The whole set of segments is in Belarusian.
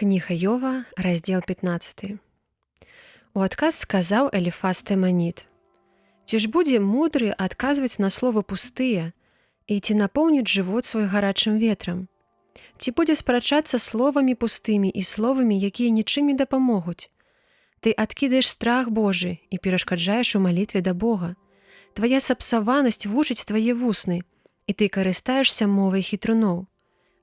Кніга Йова, раздзел 15. У адказ сказаў Эліфаз Тэманіт: Ці ж будзе мудры адказваць на словы пустыя, і ці напоўніць жывот свой гарачым ветрам? Ці будзе спрачацца словамі пустымі і словамі, якія нічым не дапамогуць? Ты адкідаеш страх Божы і перашкаджаеш у малітве да Бога. Твая сапсаванасць вучыць твае вусны, і ты карыстаешся мовай хітруноў.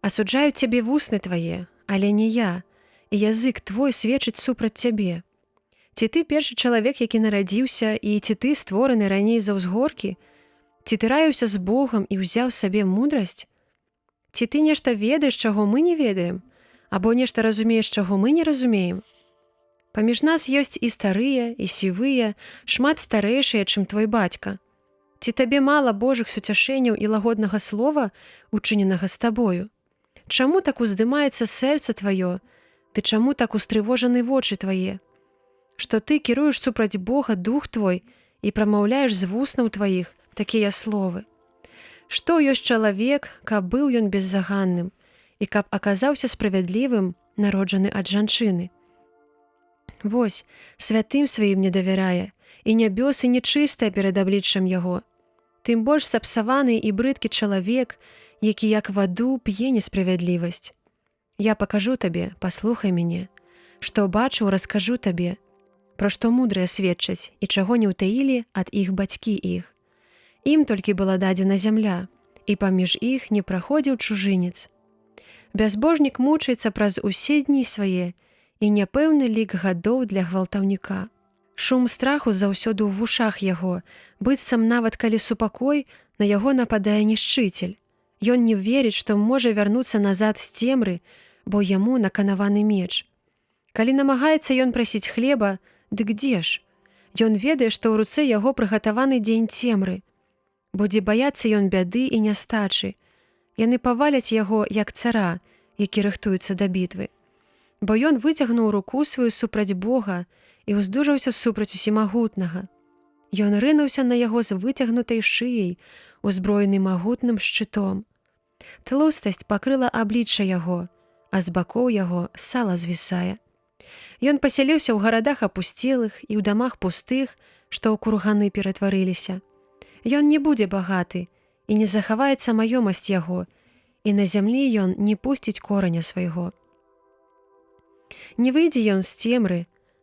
Асуджаюць цябе вусны твае, але не я, і язык твой сведчыць супраць цябе. Ці ты першы чалавек, які нарадзіўся, і ці ты створаны раней за ўзгоркі? Ці ты раіўся з Богам і ўзяў сабе мудрасць? Ці ты нешта ведаеш, чаго мы не ведаем, або нешта разумееш, чаго мы не разумеем? Паміж нас ёсць і старыя, і сівыя, шмат старэйшыя, чым твой бацька. Ці табе мала Божых суцяшэнняў і лагоднага слова, учыненага з табою? Чаму так уздымаецца сэрца тваё? Ты чаму так устрывожаны вочы твае? Што ты кіруеш супраць Бога дух твой і прамаўляеш з вуснаў тваіх такія словы? Што ёсць чалавек, каб быў ён беззаганным і каб аказаўся справядлівым, народжаны ад жанчыны? Вось, святым сваім не давярае, і нябёсы нечыстыя перад абліччам яго. Тым больш сапсаваны і брыдкі чалавек, які як ваду п'е несправядлівасць. Я пакажу табе, паслухай мяне, што бачыў, раскажу табе, пра што мудрыя сведчаць і чаго не ўтаілі ад іх бацькі іх. Ім толькі была дадзена зямля, і паміж іх не праходзіў чужынец. Бязбожнік мучаецца праз усе дні свае, і няпэўны лік гадоў для гвалтаўніка. Шум страху заўсёды ў вушах яго, быццам нават калі супакой, на яго нападае нішчыцель. Ён не верыць, што можа вярнуцца назад з цемры, бо яму наканаваны меч. Калі намагаецца ён прасіць хлеба, дык дзе ж? Ён ведае, што ў руцэ яго прыгатаваны дзень цемры. Будзе баяцца ён бяды і нястачы. Яны паваляць яго, як цара, які рыхтуецца да бітвы. Бо ён выцягнуў руку сваю супраць Бога і ўздужаўся супраць усемагутнага. Ён рынуўся на яго з выцягнутай шыяй, узброены магутным шчытом. Тлустасць пакрыла аблічча яго, а з бакоў яго сала звісае. Ён пасяліўся ў гарадах апусцелых і ў дамах пустых, што ў курганы ператварыліся. Ён не будзе багаты, і не захаваецца маёмасць яго, і на зямлі ён не пусціць кораня свайго. Не выйдзе ён з цемры,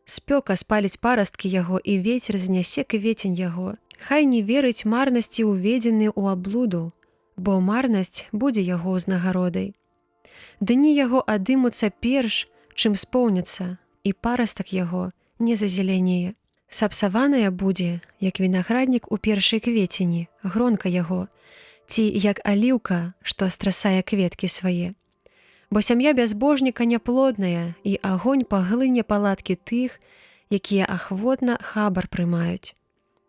спёка спаліць парасткі яго, і вецер знясе квецень яго. Хай не верыць марнасці ўведзены ў аблуду, бо марнасць будзе яго ўзнагародай. Дні яго адымуцца перш, чым споўняцца, і парастак яго не зазелянее. Сапсаваная будзе, як вінаграднік у першай кветені, гронка яго, ці як аліўка, што страсае кветкі свае. Бо сям'я бязбожніка няплодная, і агонь паглыне палаткі тых, якія ахвотна хабар прымаюць.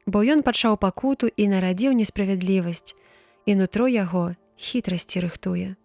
Бо ён пачаў пакуту і нарадзіў несправядлівасць, і нутро яго хітрасці рыхтуе.